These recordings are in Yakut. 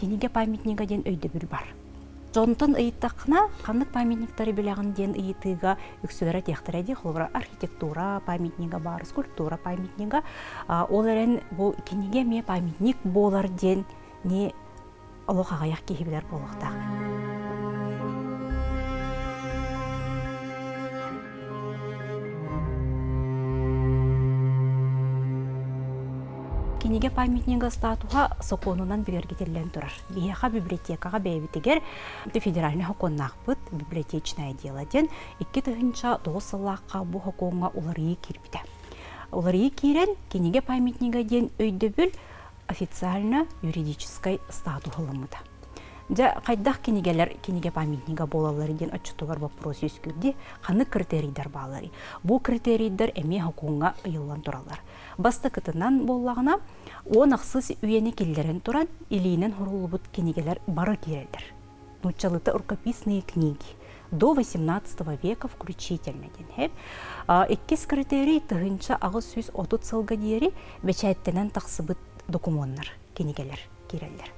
кинигэ памятнига диэн өйдөбүл бар. Дьонтон ыйыттаххына, ханнык памятниктары билэҕин диэн ыйытыыга үксүлэрэ этиэхтэрэ дии, холобура, архитектура памятнига баар, скульптура памятнига. Ол эрэн бу кинигэ эмиэ памятник буолар диэн не олох аҕыйах киһи билэр буолуохтаах. Кинигэ памятнига статуһа сокуонунан бигэргитиллэн турар. Биһиэхэ библиотекаҕа бэйэбитигэр федеральнай сокуоннаахпыт библиотечное дело диэн 2009 сыллаахха бу сокуоҥҥа уларыйыы киирбитэ. Уларыйыы киирэн кинигэ памятнига диэн өйдөбүл официально юридическай статуһу ылыммыта. Дьэ, хайдах кинигэлэр кинигэ памятнига буолаллар диэн оччотугар вопрос үөскүүр ханнык критерийдэр баалларый? Бу критерийдэр эмиэ сокуоҥҥа ыйыллан тураллар. Бастакытынан буоллаҕына, уон ахсыс үйэни киллэрэн туран илиинэн суруллубут кинигэлэр бары киирэллэр. Нууччалыыта рукописные книги до XVIII века включительно диэн. Иккис критерий 1830 сылга диэри бэчээттэнэн тахсыбыт докумуоннар, кинигэлэр киирэллэр.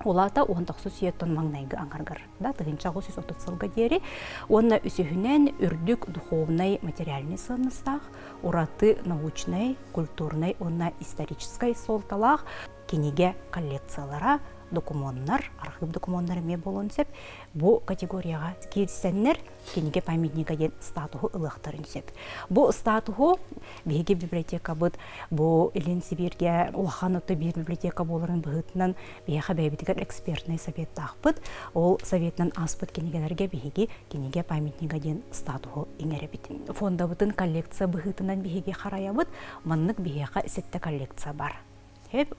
Улаата 19 үйэттэн маҥнайгы аҥаргар да 1830 сылга диэри уонна үсүһүнэн үрдүк духовнай материальнай сыаннастаах ураты научнай, культурнай уонна историческай суолталаах кинигэ коллекциялара, докумуоннар, архыып докумуоннара эмиэ буолуон сөп. Бу категорияҕа киирсэннэр кинигэ памятнига диэн статуһу ылыахтарын сөп. Бу статуһу биһиги библиотекабыт бу Илин Сибииргэ улахан отто биир библиотека буоларын быһыытынан биһиэхэ бэйэбитигэр экспертнэй советтаахпыт. Ол советынан ааспыт кинигэлэргэ биһиги кинигэ памятнига диэн статуһу иҥэрэбит. Фондабытын коллекция быһыытынан биһиги харайабыт. Маннык биһиэхэ сэттэ коллекция бар.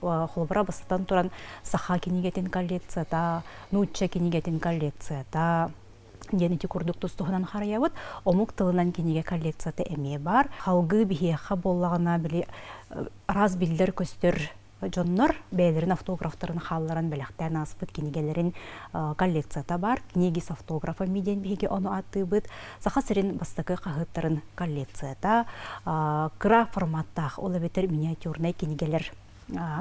Холобура бастатан туран саха кинигэтин коллекцията, нуучча кинигэтин коллекцията, диэн ити курдук тус-туһунан харайабыт. Омук тылынан кинигэ коллекцията эмиэ баар. Халгыы биһиэхэ буоллаҕына били араас биллэр-көстөр дьоннор бэйэлэрин автографтарын хаалларан бэлэхтээн ааспыт кинигэлэрин коллекцията баар. Книги с автографами диэн биһиги ону ааттыыбыт. Саха сирин бастакы хаһыаттарын коллекцията кыра форматтаах, ол эбэтэр миниатюрнай кинигэлэр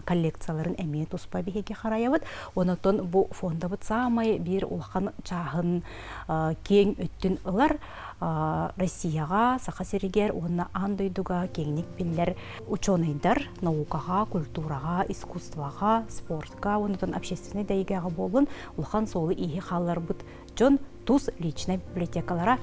коллекцияларын эмиэ туспа биһиги харайабыт. Онотон бу фондабыт саамай биир улахан чааһын киэҥ өттүн ылар Россияҕа, Саха сиригэр уонна аан дойдуга киэҥник биллэр учуонайдар наукаҕа, культураҕа, искусствоҕа, спортка уонна общественнай да эйгэҕэ буоллун улахан суолу-ииһи хаалларбыт дьон тус личнай библиотекалара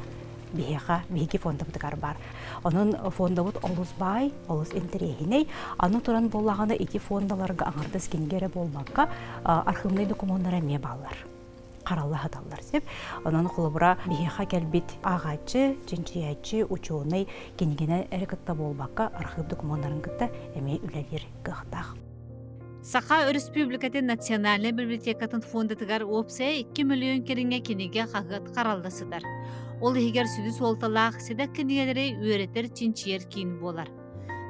биһиэхэ биһиги фондабытыгар баар. Онон фондабыт олус баай, олус интэриэһинэй. Аны туран буоллаҕына ити фондаларга аҥардас кинигэ эрэ буолбакка, архивнай докумуоннар эмиэ бааллар харалла сыталлар сөп. Онон холобура биһиэхэ кэлбит ааҕааччы, чинчийээччи, учуонай кинигэнэн эрэ кытта буолбакка, архыып докумуоннарын кытта эмиэ үлэлиир кыахтаах. Саха Өрөспүүбүлүкэтин Национальнай библиотекатын фондатыгар уопсайа 2 мөлүйүөн кэриҥэ кинигэ хаһыат харалла сытар. Ол иһигэр сүдү суолталаах сэдэх кинигэлэри үөрэтэр чинчийэр киин буолар.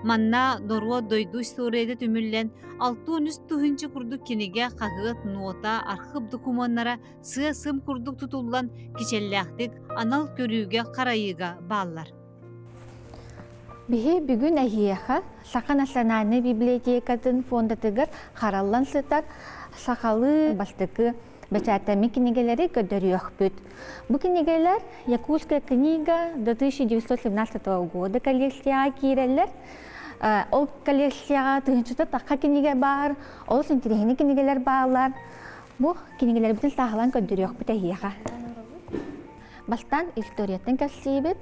Манна норуот дойду историята түмүллэн 63 тыһыынча курдук кинигэ, хаһыат, нота, архыып докумуоннара сыа-сым курдук тутуллан кичэллээхтик анал көрүүгэ-харайыыга бааллар. Биһи бүгүн эһиэхэ Саха национальнай библиотекатын фондатыгар хараллан сытар сахалыы бастакы бэчээттэммит кинигэлэри көрдөрүөхпүт. Бу кинигэлэр Якутская книга до 1917 года коллекцияҕа киирэллэр. Ол коллекцияҕа тыһыынчата тахха кинигэ баар, олус интэриэһинэй кинигэлэр бааллар. Бу кинигэлэрбитин сааһылаан көрдөрүөхпүт эһиэхэ. Бастаан историяттан кэпсиибит.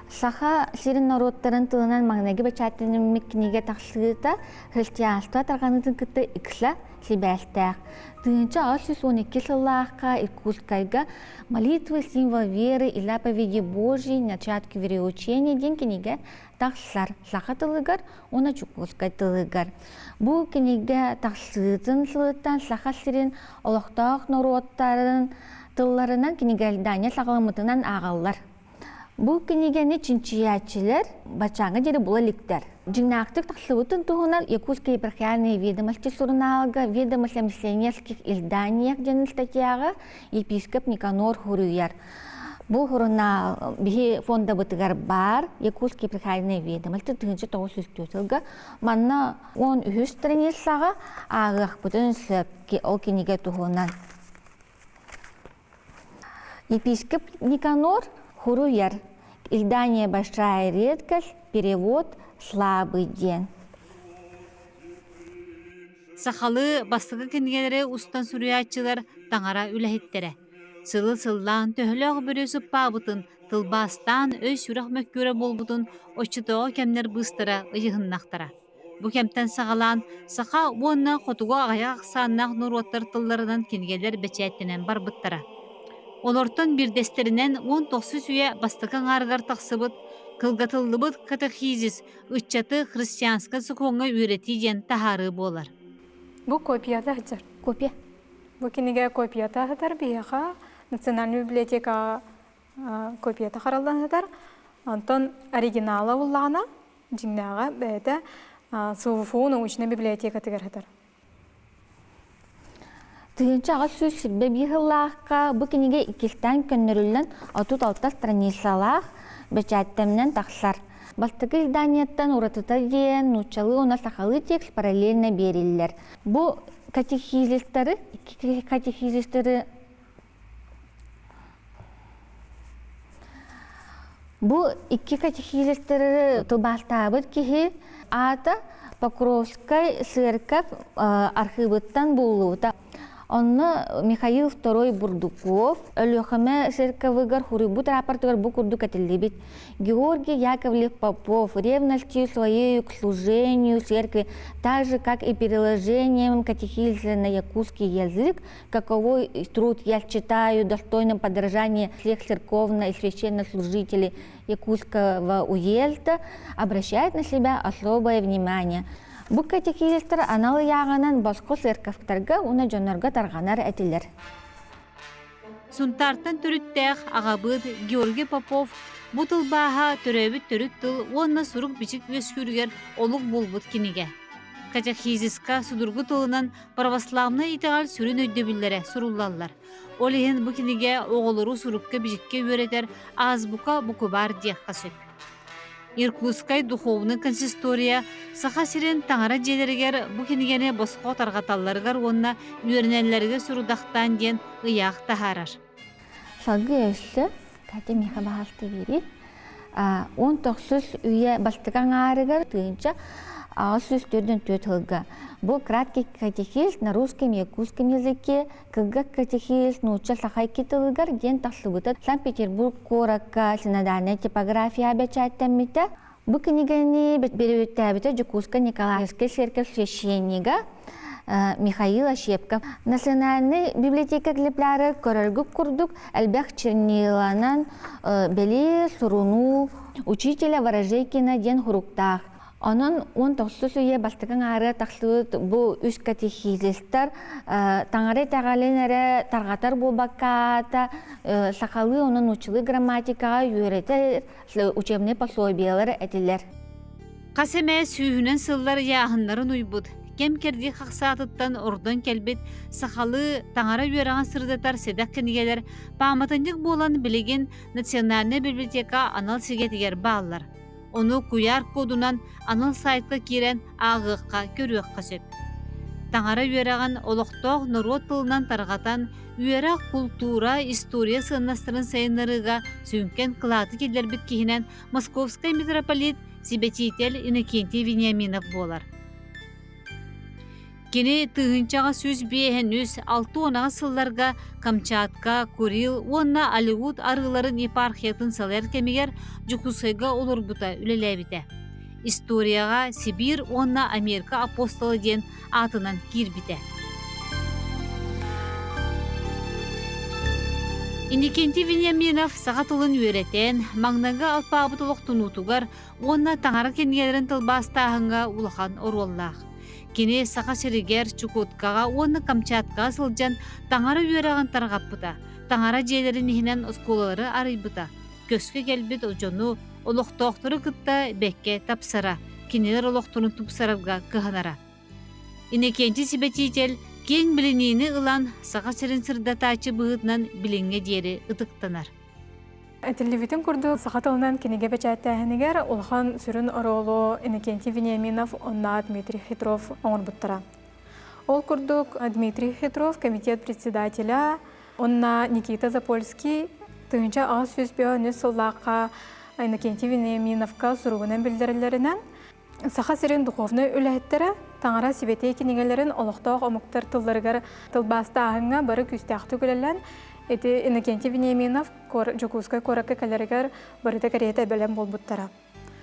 Саха сирин норуоттарын тылынан маҥнайгы бэчээттэниммит кинигэ тахсыыта христианство тарҕаныытын кытта ыкса сибээстээх. 1812 сыллаахха Иркутскайга «Молитвы символ веры и заповеди Божьей начатки вероучения» диэн кинигэ тахсар саха тылыгар уонна чукотскай тылыгар. Бу кинигэ тахсыытын сылыттан Саха сирин олохтоох норуоттарын тылларынан кинигэлдание саҕаламмытынан ааҕаллар. Бу кинигэни чинчийээччилэр баччааҥҥа диэри була иликтэр. Дьиҥнээхтик тахсыбытын туһунан Якутские епархиальные ведомости сурунаалга «Ведомости о миссионерских изданиях» диэн статьяҕа епископ Никанор суруйар. Бу сурунаал биһи фондабытыгар баар Якутские приходные ведомости 1904 сылга манна 13 страницаҕа ааҕыахпытын сөп ол кинигэ туһунан. Епископ Никанор хуруйар Издание «Большая редкость», перевод «Слабый» диэн. Сахалыы бастакы кинигэлэри устан суруйааччылар таҥара үлэһиттэрэ. Сылы сыллаан төһөлөөх бөрүө сыппаабытын, тылбаастаан өй-сүрэх мөккүөрэ буолбутун оччотооҕу кэмнэр быыстара ыйыһыннахтара. Бу кэмтэн саҕалаан саха уонна хотугу аҕыйах ахсааннаах норуоттар тылларынан кинигэлэр бэчээттэнэн барбыттара. Олортон биирдэстэринэн 19 үйэ бастакы аҥаарыгар тахсыбыт кылгатыллыбыт катехизис ыччаты христианскай сокуоҥҥа үөрэтии диэн таһаарыы буолар. Бу копията сылдьар. Копия. Бу кинигэ копията сытар биһиэхэ Национальнай библиотекаҕа копията хараллан сытар. Онтон оригинала буллаҕына дьиҥнээҕэ бэйэтэ СУФУ научнай библиотекатыгар сытар. 1821 сыллаахха бу кинигэ иккистээн көннөрүллэн 36 страницалаах бэчээттэминэн тахсар. Бастакы изданияттан уратыта диэн нууччалыы уонна сахалыы текст параллельно биэриллэр. Бу катехизистары, икки катехизистары Бу икки катехизистеры тылбаастаабыт киһи аата Покровскай церковь архыыбыттан буллубута. Онно Михаил II Бурдуков Өлүөхүмэ церковыгар хуруйбут рапортыгар бу курдук этиллибит. Георгий Яковлев Попов ревностью своей к служению церкви, так же как и переложением катехизиса на якутский язык, каковой труд я считаю достойным подражания всех церковно- и священнослужителей Якутского уезда, обращает на себя особое внимание. Бу катехизистар анал ыйааҕынан босхо церковтарга уонна дьоннорго тарҕанар этилэр. Сунтаартан төрүттээх аҕабыт Георгий Попов бу тылбааһа төрөөбүт төрүт тыл уонна сурук-бичик үөскүүрүгэр олук буолбут кинигэ. Катехизиска судургу тылынан православнай итэҕэл сүрүн өйдөбүллэрэ суруллаллар. Ол иһин бу кинигэ оҕолору сурукка-бичиккэ үөрэтэр азбука букубаар диэххэ сөп. Иркутскай духовный консистория Саха сирин таҥара дьиэлэригэр бу кинигэни босхо тарҕаталларыгар уонна үөрэнэллэригэр сорудахтаан диэн ыйаах таһаарар. Салгыы өссө Катя миэхэ баһаалта биэрий. 19 үйэ бастакы аҥаарыгар 1844 сылга бу краткий катехиз на русском и якутском языке кылгас катехиз нуучча саха икки тылыгар диэн тахсыбыта Санкт-Петербург куоракка синодальнай типография бэчээттэммитэ. Бу кинигэни берүүттээбитэ Дьокуускай Николаевскай церковь священнига Михаил Ощепков. Национальный библиотека клиплары көрөргүк курдук элбэх черниланан бэлиэ сурунуу учителя Ворожейкина диэн хуруктаах. Онон 19 үйэ бастакы аҥаары тахсыбыт бу үс катехизистар таҥара итэҕэлин эрэ тарҕатар буолбаккаата сахалыы онон нууччалыы грамматикаҕа үөрэтэр учебнай пособиелар этилэр. Хас эмэ сүүһүнэн сыллар ыйааһыннарын уйбут, кэм-кэрдии хахсаатыттан ордон кэлбит сахалыы таҥара үөрэҕин сырдатар сэдэх кинигэлэр пааматынньык буолан билигин Национальнай библиотека анал сигэтигэр бааллар. Ону куйаар кодунан анал сайтка киирэн ааҕыахха, көрүөххэ сөп. Таҥара үөрэҕин олохтоох норуот тылынан тарҕатан, үөрэх, култуура, история сыаннастарын сайыннарыыга сүҥкэн кылааты киллэрбит киһинэн Московскай митрополит Сибэтиитэл Иннокентий Вениаминов буолар. Кини тыһыынчаҕа 153 68 сылларга Камчатка, Курил уонна Алеут арыыларын епархиятын салайар кэмигэр Дьокуускайга олорбута, үлэлээбитэ. Историяҕа Сибиир уонна Америка апостола диэн аатынан киирбитэ. Иннокентий Вениаминов саха тылын үөрэтэн, маҥнайгы алпаабыт олохтонуутугар уонна таҥара кинигэлэрин тылбаастааһыҥҥа улахан оруоллаах. Кини Саха сиригэр, Чукоткаҕа уонна Камчаткаҕа сылдьан таҥара үөрэҕин тарҕаппыта, таҥара дьиэлэрин иһинэн оскуолалары арыйбыта, көскө кэлбит дьону, олохтоохтору кытта бэккэ тапсара, кинилэр олохторун тупсарарга кыһанара. Иннокентий Сибэтиитэл киэҥ билиниини ылан Саха сирин сырдатааччы быһыытынан билиҥҥэ диэри ытыктанар. Этиллибитин курдук, саха тылынан кинигэ бэчээттээһинигэр улахан сүрүн оруолу Иннокентий Вениаминов уонна Дмитрий Хитров оҥорбуттара. Ол курдук, Дмитрий Хитров комитет председателя уонна Никита Запольский 1853 сыллаахха Иннокентий Вениаминовка суругунан биллэрэллэринэн, Саха сирин духовнай үлэһиттэрэ Таҥара сибэтиэй кинигэлэрин олохтоох омуктар тылларыгар тылбаастааһыҥҥа бары күүстээхтик үлэлээн, ити Иннокентий Вениаминов Дьокуускай куоракка кэлэригэр барыта кэриэтэ бэлэм буолбуттара.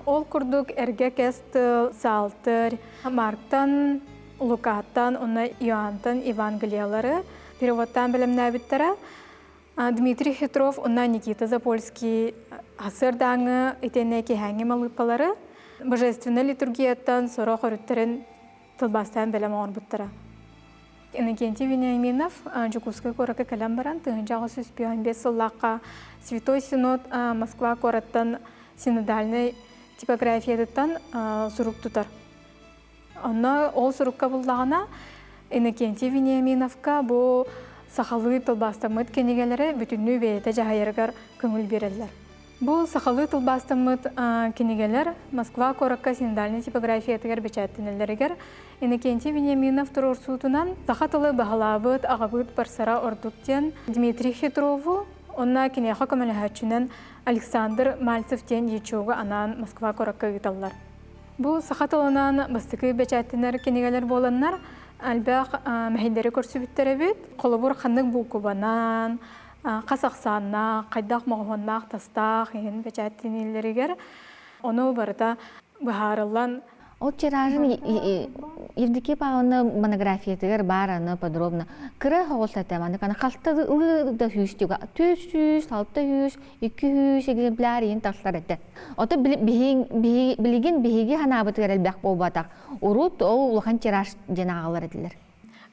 Ол курдук эргэ кэс тыл, Саалтырь, Марктан, Лукаттан уонна Иоаннтан Евангелиялары переводтаан бэлэмнээбиттэрэ. Дмитрий Хитров уонна Никита Запольский сарсыардааҥҥы итиэннэ киэһээҥҥи малыыппалары божественнай литургияттан сорох өрүттэрин тылбаастаан бэлэм оҥорбуттара. Иннокентий Вениаминов Дьокуускай куоракка кэлэн баран 1855 сыллаахха Святой Синод Москва куораттан синодальнай типографиятыттан сурук тутар. Онно ол сурукка буллаҕына Иннокентий Вениаминовка бу сахалыы тылбаастаммыт кинигэлэри бүтүннүү бэйэтэ дьаһайарыгар көҥүл биэрэллэр. Бу сахалыы тылбаастаммыт кинигэлэр Москва куоракка синодальнай типографиятыгар бэчээттэнэллэригэр Иннокентий Вениаминов туруорсуутунан саха тылы баһылаабыт аҕабыыт барсара ордук диэн Дмитрий Хитрову уонна киниэхэ көмөлөһөөччүнэн Александр Мальцев диэн дьячогу анаан Москва куоракка ыыталлар. Бу саха тылынан бастакы бэчээттэнэр кинигэлэр буоланнар элбэх мэһэйдэри көрсүбүттэр эбит. Холобур, ханнык буукубанан, хас ахсааннаах, хайдах моҕоһуоннаах тастаах иһин бэчээттиниилэригэр ону барыта быһаарыллан Ол тиражын Евдокия Павловна монографиятыгар баар аны подробно. Кыра соҕус этэ маннык аны халта ылыы да сүүс 400, 600, 200 экземпляр иһин тахсар этэ. Ото билигин биһиги ханаабытыгар элбэх буолбатах. Урут ол улахан тираж диэн ааҕылар этилэр.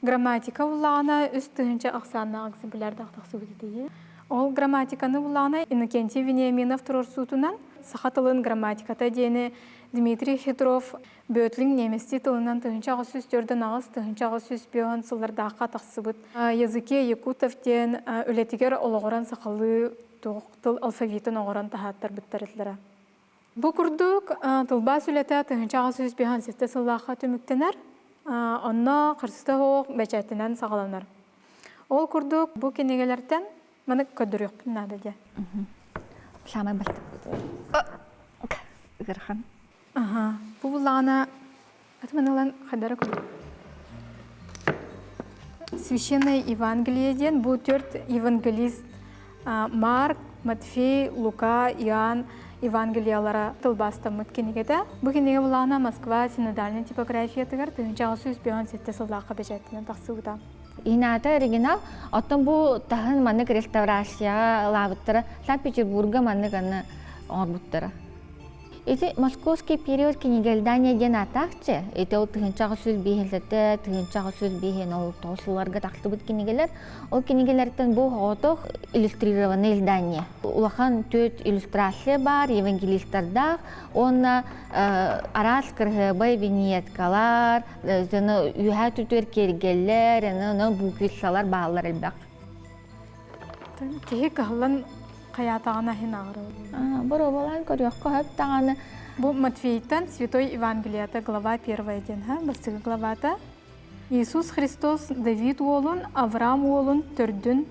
Грамматика улаана үс тыһыынча ахсааннаах экземплярдаах тахсыбыт этии. Ол грамматиканы улаана Иннокентий Вениаминов туруорсуутунан саха тылын грамматиката диэни Дмитрий Хитров Бөтлүҥ немецтии тылынан 1848 1805 сыллардаахха тахсыбыт «Языке якутов» диэн үлэтигэр олоҕуран сахалыы тыл алфавитын оҥорон таһааттарбыттар этилэрэ. Бу курдук тылбаас үлэтэ 1857 сыллаахха түмүктэнэр, онно харсыта суох бэчээтинэн саҕаланар. Ол курдук бу кинигэлэртэн маны көрдөрүөхпүн наада диэ. Самай ыарахан. Аха, бу буллаҕына атыман ылан хайдара курдук. Священное Евангелие диэн бу төрт евангелист Марк, Матфей, Лука, Иоанн Евангелиялара тылбаастаммыт кинигэтэ. Бу кинигэ булаана Москва синодальнай типографиятыгар 1857 сыллаахха бэчээттэнэн тахсыбыта. Инаата оригинал, оттон бу таһын маннык реставрацияҕа лаабыттара Санкт-Петербурга маннык аны оҥорбуттара. Ити «Московский период книгоиздания» диэн ааттаахчы. Ити ол 1805 1859 сылларга тахсыбыт кинигэлэр. Ол кинигэлэртэн бу соҕотох иллюстрированное издание. Улахан төрт иллюстрация баар, евангелистардаах уонна араас кырыһыабай виньеткалар, дьоно үөһээ түтүөр киэргэллэр, аны буквицалар бааллар элбэх. Киһи кыһыллан хайаатаҕына иһин ааҕар. Боруобалаан көрүөххэ сөп даҕаны. Бу Матфейтан Святой Евангелията глава первая диэн ха бастакы главата. Иисус Христос Давид уолун, Авраам уолун төрдүн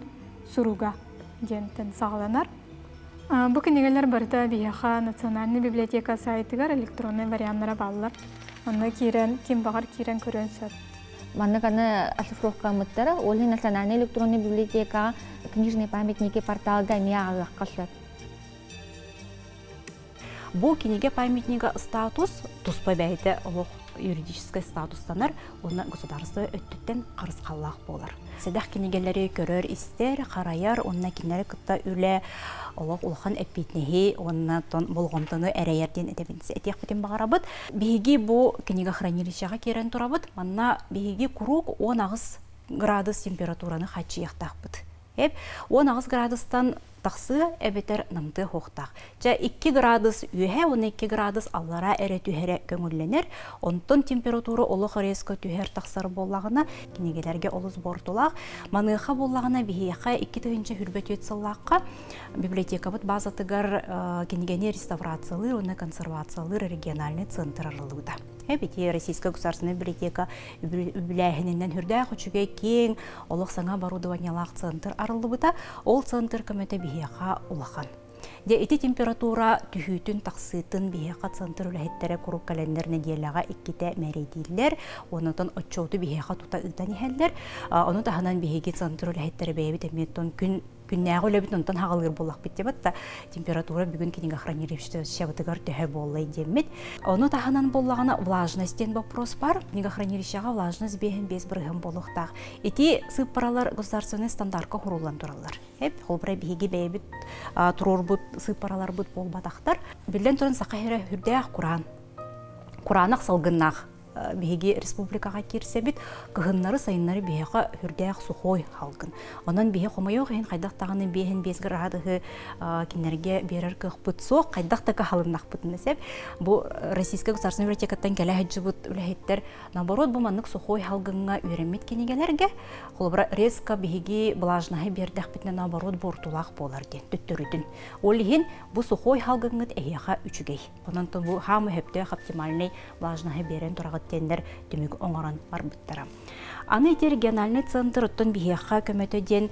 суруга диэнтэн саҕаланар. Бу кинигэлэр барыта биһиэхэ Национальнай библиотека сайтыгар электроннай варианнара бааллар. Онно киирэн, ким баҕар киирэн көрүөн сөп. Маннык аны оцифровкаламмыттара, ол иһин Национальнай электроннай библиотекаҕа книжные памятники порталга эмиэ ааҕыахха сөп. Бу кинигэ памятнига статус туспа бэйэтэ олох юридическай статустанар уонна государство өттүттэн харысхаллаах буолар. Сэдэх кинигэлэри көрөр-истэр, харайар уонна кинилэри кытта үлэ олох улахан эппиэтинэһи уонна болҕомтону эрэйэр диэн этэбин этиэхпитин баҕарабыт. Биһиги бу книгохранилищеҕа киирэн турабыт. Манна биһиги куруук 18 градус температураны хааччыйыахтаахпыт. Эп 18 градустан Тахсыа эбэтэр намтыа суохтаах. Чэ, 2 градус үөһэ уонна 2 градус аллараа эрэ түһэрэ көҥүллэнэр. Онтон температура олох резко түһэр тахсар буоллаҕына, кинигэлэргэ олус буортулаах. Маныаха буоллаҕына биһиэхэ 2024 сыллаахха библиотекабыт базатыгар кинигэни реставрациялыыр уонна консервациялыыр региональный центр арыллыбыта. Эбити Российская государственная библиотека үбүлээһининэн үрдээх үчүгэй киэҥ олох саҥа оборудованиелаах центр арыллыбыта. Ол центр көмөтө биһиэхэ улахан. Дьэ ити температура түһүүтүн тахсыытын биһиэхэ центр үлэһиттэрэ куруук кэлэннэр нэдиэлэҕэ иккитэ мээрэйдииллэр. Онтон отчуоту биһиэхэ тута ыытан иһэллэр. Ону таһынан биһиги центр үлэһиттэрэ бэйэбит эмиэ күн күннээҕи үлэбит онтон хаҕалыыр буоллахпыт диэбит да температура бүгүн книгохранилищебытыгар төһө буоллай диэммит. Ону таһынан буоллаҕына влажность диэн вопрос бар. Книгохранилищеҕа влажность 5,5% буолуохтаах. Ити сыыппаралар государственный стандартка хуруллан тураллар. Эп, холобура биһиги бэйэбит туруорбут сыыппараларбыт буолбатахтар. Биллэн туран саха сирэ үрдээх кураан. Кураанах салгыннаах биһиги республикаҕа киирсэбит, кыһыннары сайыннары биһиэхэ үрдээх сухой халгын. Онон биһи хомойуох иһин хайдах даҕаны биэһин биэс градуһы кинилэргэ биэрэр кыахпыт суох, хайдах да кыһалыннахпытына сөп. Бу Российская государственная библиотекаттан кэлэ сылдьыбыт үлэһиттэр наоборот бу маннык сухой халгыҥҥа үөрэммит кинигэлэргэ холобура резко биһиги влажноһы биэрдэхпитинэ наоборот буортулаах буолар диэн төттөрүтүн. Ол иһин бу сухой халгыҥҥыт эһиэхэ үчүгэй. Онон бу хаамы сөптөөх оптимальный влажноһы биэрэн тураҕыт диэннэр түмүк оҥорон барбыттара. Аны ити региональный центр оттон биһиэхэ көмөтө диэн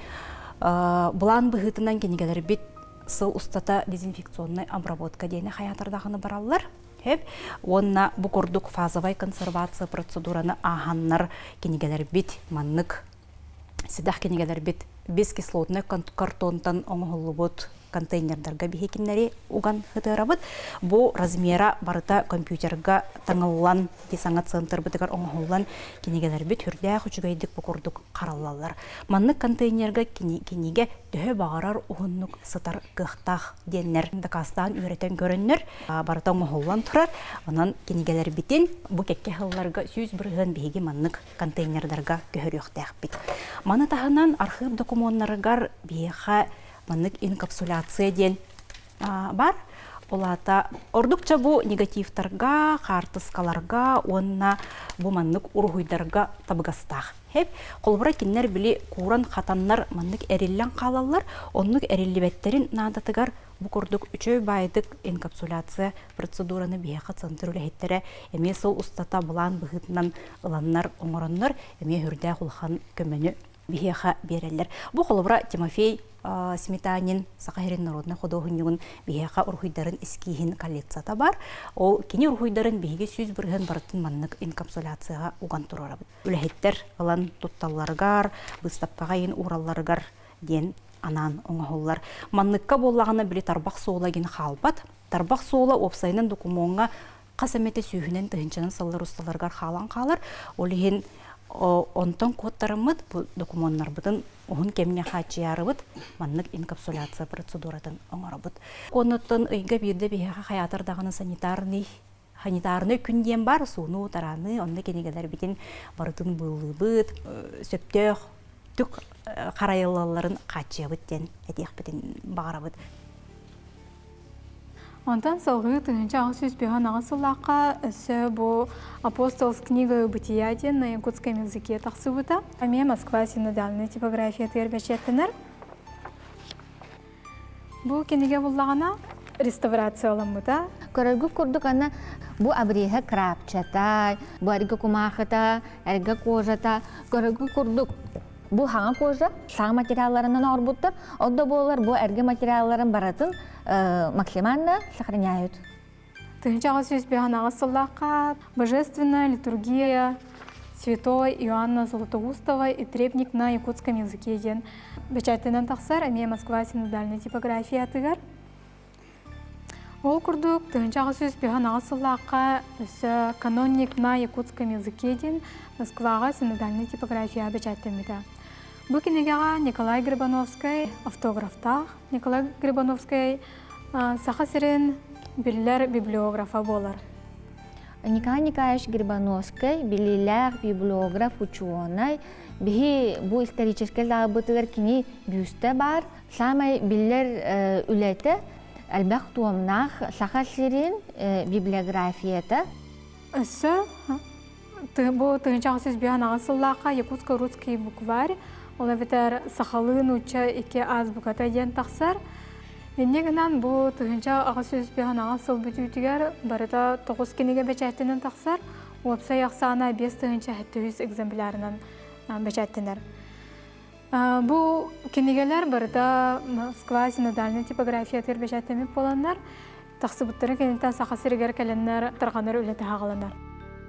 былаан быһыытынан кинигэлэрбит сыл устата дезинфекционный обработка диэни хайаатардаҕына бараллар. Хөп. Уонна бу курдук фазовай консервация процедураны ааһаннар кинигэлэрбит маннык сидах кинигэлэрбит бескислотный картонтан оҥоһуллубут контейнердарга биһикиннэри уган ытыарабыт. Бу размера барыта компьютерга таҥыллан, ити саҥа центрбытыгар оҥоһуллан кинигэлэрбит үрдээх үчүгэйдик бу курдук хараллаллар. Маннык контейнерга кинигэ төһө баҕарар уһуннук сытар кыахтаах диэннэр дакаастаан үөрэтэн көрөннөр барыта оҥоһуллан турар. Онон кинигэлэрбитин бу кэккэ сылларга 100% биһиги маннык контейнердарга көһөрүөхтээхпит. Маны таһынан архыып докумуоннарыгар биһиэхэ маннык инкапсуляция диэн бар. Ол аата ордукча бу негативтарга, хаартыскаларга уонна бу маннык уруһуйдарга табыгастаах. Хеп, холобура кинилэр били кууран хатаннар маннык эриллэн хаалаллар, оннук эриллибэттэрин наадатыгар бу курдук үчүгэй баайдык инкапсуляция процедураны биһиэхэ центр үлэһиттэрэ эмиэ сыл устата былаан быһыытынан ыланнар оҥороннор эмиэ үрдээх улахан көмөнү биһиэхэ биэрэллэр. Бу холобура Тимофей Сметанин Саха сирин народнай худуоһунньугун биһиэхэ уруһуйдарын эскииһин коллекцията бар. Ол кини уруһуйдарын биһиги 100% барытын маннык инкапсуляцияҕа уган туруорабыт. Үлэһиттэр ылан тутталларыгар, быыстапкаҕа иин ууралларыгар диэн анаан оҥоһуллар. Манныкка буоллаҕына били тарбах суола гин хаалбат. Тарбах суола уопсайынан докумуоҥҥа хас эмэтэ сүүһүнэн тыһыынчанан сыллар усталарыгар хаалан хаалар. Ол иһин онтон куоттараммыт бу докумуоннарбытын уһун кэмҥэ хааччыйаарыбыт маннык инкапсуляция процедуратын оҥоробут. Оннуттан ыйга биирдэ биһиэхэ хайаатар даҕаны санитарный санитарный күн диэн бар сууну тарааны онно кинигэлэрбитин барытын быыллыыбыт сөптөөх түк харайыллалларын хааччыйабыт диэн этиэхпитин баҕарабыт. Онтон салгыы 1858 сыллаахха өссө бу «Апостол с книгою бытия» диэн на якутском языке тахсыбыта. Эмиэ Москва синодальнай типографиятыгар бэчээттэнэр. Бу кинигэ буллаҕына реставрацияламмыта. Көрөргүт курдук аны бу абриһа крапчата, бу эргэ кумаахыта, эргэ кожата, көрөргүт курдук бу хаҥа кожа саҥа материалларынан оҥорбуттар. Ол да буоллар бу эргэ материалларын барытын максимально сохраняют. 1858 сыллаахха Божественная литургия Святой Иоанна Златоустова и требник на якутском языке диэн бэчээттэнэн тахсар эмиэ Москва синодальнай типографиятыгар. Ол курдук 1858 сыллаахха өссө канонник на якутском языке диэн Москваҕа синодальнай типография бэчээттэммитэ. Бу кинигэҕэ Николай Грибановскай автографтаах. Николай Грибановскай Саха сирин биллэр библиографа буолар. Николай Николаевич Грибановскай билиилээх библиограф, учуонай. Биһи бу историческай лаабытыгар кини бүүстэ баар. Саамай биллэр үлэтэ элбэх туомнаах Саха сирин библиографията. Өссө бу 1858 сыллаахха Якутско-русский букварь, ол эбэтэр сахалыы нуучча икки азбуката диэн тахсар. Инньэ гынан бу 1858 сыл бүтүүтүгэр барыта тоҕус кинигэ бэчээттэнэн тахсар, уопсай ахсаана 5700 экземплярынан бэчээттэнэр. Бу кинигэлэр барыта Москва синодальнай типографиятыгар бэчээттэммит буоланнар, тахсыбыттарын кэнниттэн Саха сиригэр кэлэннэр тарҕанар үлэтэ саҕаланар.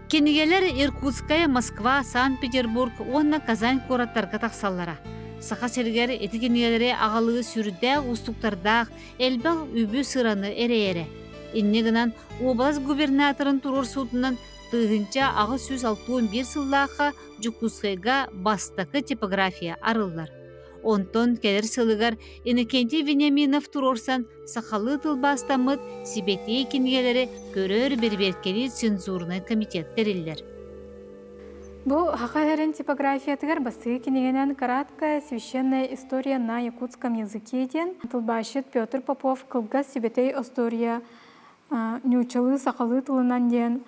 Кинигэлэр Иркутскай, Москва, Санкт-Петербург уонна Казань куораттарга тахсаллара. Саха сиригэр ити кинигэлэри аҕалыы сүрдээх уустуктардаах, элбэх үбү-сыраны эрэйэрэ. Инньэ гынан, уобалас губернаторын туруорсуутунан 1861 сыллаахха Дьокуускайга бастакы типография арыллар. Онтон кэлэр сылыгар Иннокентий Вениаминов туруорсан сахалыы тылбаастаммыт сибэтиэй кинигэлэри көрөр бэрэбиэркэлиир цензурнай комитет тэриллэр. Бу Саха сирин типографиятыгар бастакы кинигэнэн «Краткая священная история на якутском языке» диэн тылбаасчыт Петр Попов кылгас сибэтэй остуоруйа нууччалыы сахалыы тылынан диэн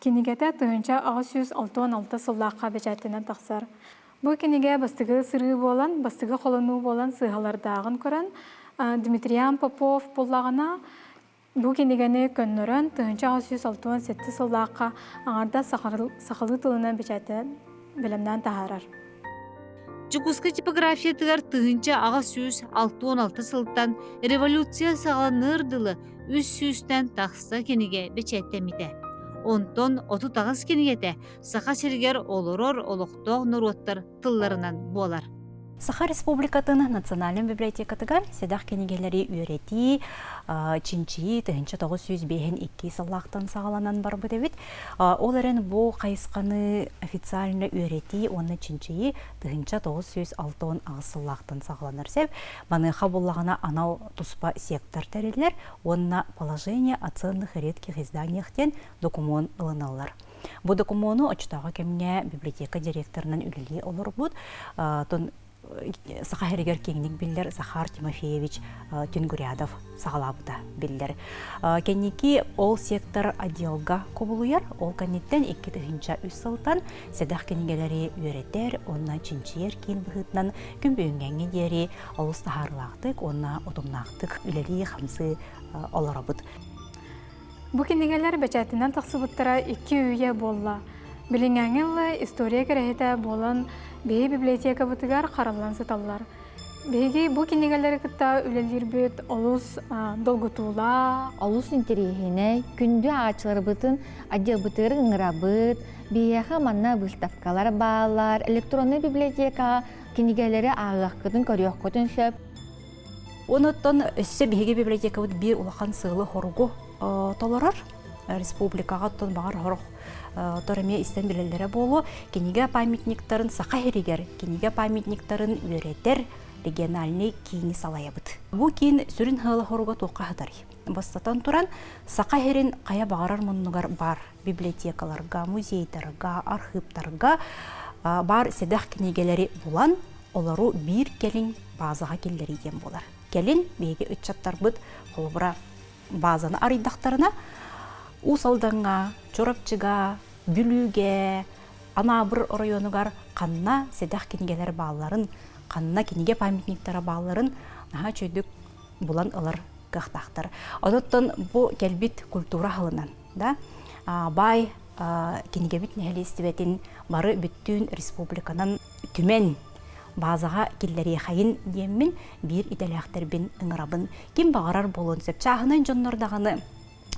кинигэтэ 1866 сыллаахха бэчээттэнэн тахсар. Бу кинигэ бастакы сырыы буолан, бастакы холонуу буолан сыыһалардааҕын көрөн, Дмитриан Попов буллаҕына, бу кинигэни көннөрөн 1867 сыллаахха аҥардас сахалыы тылынан бэчээттэнэн бэлэмнээн таһаарар. Дьокуускай типографиятыгар 1866 сылтан революция саҕаланыар дылы үс сүүстэн тахса кинигэ бэчээттэммитэ. Онтон 38 кинигэтэ Саха сиригэр олорор олохтоох норуоттар тылларынан буолар. Саха Республикатын национальнай библиотекатыгар сэдэх кинигэлэри үөрэтии, чинчийии 1905 сыллаахтан саҕаланан барбыт эбит. Ол эрэн бу хайысханы официально үөрэтии уонна чинчийии 1968 сыллаахтан саҕаланар сөп. Маныаха буллаҕына анал туспа сектор тэриллэр уонна положение о ценных и редких изданиях диэн докумуон ылыналлар. Бу докумуону оччотооҕу кэмҥэ библиотека директорынан үлэлии олорбут Саха сиригэр киэҥник биллэр Захар Тимофеевич Тюнгурядов саҕалаабыта биллэр. Кэнники ол сектор отделга кубулуйар, ол кэнниттэн 2003 сылтан сэдэх кинигэлэри үөрэтэр уонна чинчийэр киин быһыытынан күн бүгүҥҥэ диэри олус таһаарыылаахтык уонна утумнаахтык үлэлии-хамсыы олоробут. Бу кинигэлэр бэчээтинэн тахсыбыттара икки үйэ буолла. Билиҥҥээҥҥи ыла история кэрэһитэ буолан биһи библиотекабытыгар хараллан сыталлар. Биһиги бу кинигэлэри кытта үлэлиирбит олус долгутуулаах. Олус интэриэһинэй, күндү ааҕааччыларбытын отделбытыгар ыҥырабыт. Биһиэхэ манна выставкалар бааллар, электроннай библиотекаҕа кинигэлэри ааҕыаххытын, көрүөххүтүн сөп. Онуттан өссө биһиги библиотекабыт биир улахан сыалы-соругу толорор. Республикаҕа оттон баҕар сорох тор эмиэ истэн билэллэрэ буолуо. Кинигэ памятниктарын Саха сиригэр кинигэ памятниктарын үөрэтэр региональный киини салайабыт. Бу киин сүрүн сыала-соруга туохха сытарый? Бастатан туран, Саха сирин хайа баҕарар муннугар баар библиотекаларга, музейдарга, архыыптарга баар сэдэх кинигэлэри булан, олору биир кэлин баазаҕа киллэрии диэн буолар. Кэлин биһиги ыччаттарбыт холобура баазаны арыйдахтарына Уус Алдаҥҥа, Чурапчыга, Бүлүүгэ, Анаабыр оройуонугар ханна сэдэх кинигэлэр баалларын, ханна кинигэ памятниктара баалларын наһаа үчүгэйдик булан ылар кыахтаахтар. Онуттан бу кэлбит культура аһылынан да баай кинигэбит нэһилиэстибэтин бары бүттүүн республиканан түмэн баазаҕа киллэриэхэйин диэммин биир идэлээхтэрбин ыҥырабын. Ким баҕарар буолуон сөп. Чааһынай дьоннор даҕаны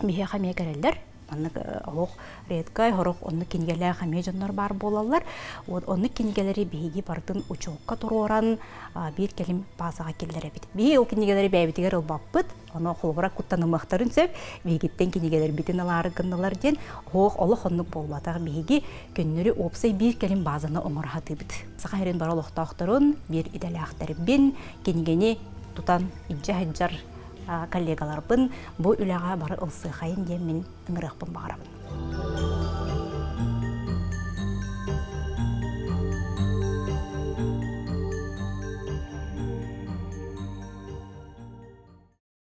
биһиэхэ эмиэ кэлэллэр. Маннык олох редкай, сорох оннук кинигэлээх эмиэ дьоннор баар буолаллар. Оннук кинигэлэри биһиги барытын учуокка туруоран биир кэлим баазаҕа киллэрэбит. Биһиги ол кинигэлэри бэйэбитигэр ылбаппыт. Ону холобура куттанымыахтарын сөп. Биһигиттэн кинигэлэрбитин ылаары гыннылар диэн оһох олох оннук буолбатах. Биһиги көннөрү уопсай биир кэлим баазаны оҥоро сатыыбыт. Саха сирин бары олохтоохторун, биир идэлээхтэрбин кинигэни тутан илдьэ сылдьар коллегаларбын бу үлэҕэ бары ылсыахайын диэн мин ыҥырыахпын баҕарабын.